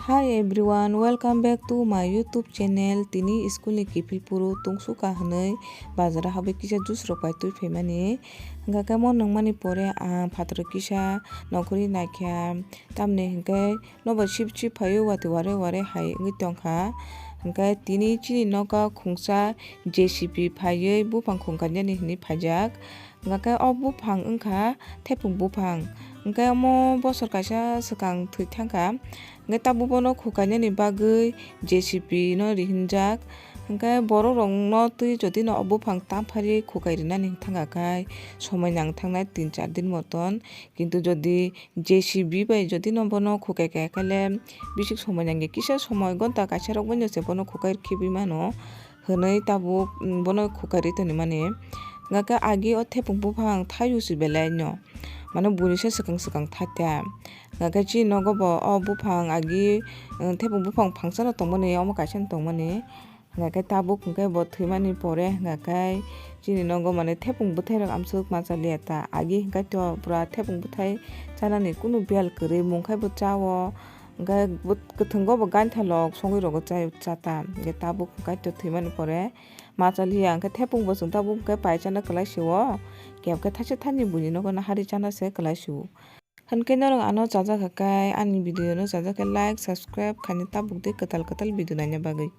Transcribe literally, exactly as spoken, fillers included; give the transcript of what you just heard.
Hi everyone, welcome back to my YouTube channel. Tini school ni kiphil phuru tungsukha hwnwi bazar o habwi kisa juice rok pai twi phaimani. Hwnkha khe mo nungmani pore ang phataro kisa nongkhorwi naikha. Tamni hwnkhe nobo sip sip phaio, watwi ware ware hai wngwi tongkha. Hwnkhe tini chini nogo khungsa J C B phaiwi buphang khung kainani hwnwi phaijak. Hwnkhe o buphang wngkha thepung buphang. Hwnkhe omo bosor kaisa swkang thwi thangkha. Hwnkhe tabuk bono khukainani bagwi J C B no rihinjak. Hwnkhe borok rokno twi jodi no o buphang tamphari khukai rinani thangkha khe somoi nang thangnai tin char din moton. Kintu jodi J C B bai jodi no bono khukai kha khe le bisik somoi nangya, kisa somoi gonta kaisa rok bai no se bono khukai khibwi mano. Hwnwi tabuk, mm, bono khukarwi tonwi mani. Hwnkhe agi o thepung buphang thaio si belai no, mane buini se swkang swkang thatia. Hwnkhe chini nogo bo o buphang agi, mm, thepung buphang phangsa no tongmani, omo kaisa no tongmani. Hwnkhe tabuk hwnkhe bo thwimani pore hwnkhe chini nogo mane thepung bwthai rok amsuk machaliya ta. Agi hwnkhe to pura thepung bwthai chanani kunu biyal kwrwi, mungkhai bo chao. Hwnkhe bo kwthwngo bo gainthalo songwi rogo chai chata. Hwnkhe tabuk kaitor thwimani pore machaliya hwnkhe thepung bo chwng tabuk hwnkhe pai chana kwlai sio. Kep khe thaisa thani buini nogo nahari chana se kwlai sio. Hwnkhe norok ano chajak kha khe ani video no chajak khe like, subscribe khaina tabuk di kwtal kwtal video naina bagwi.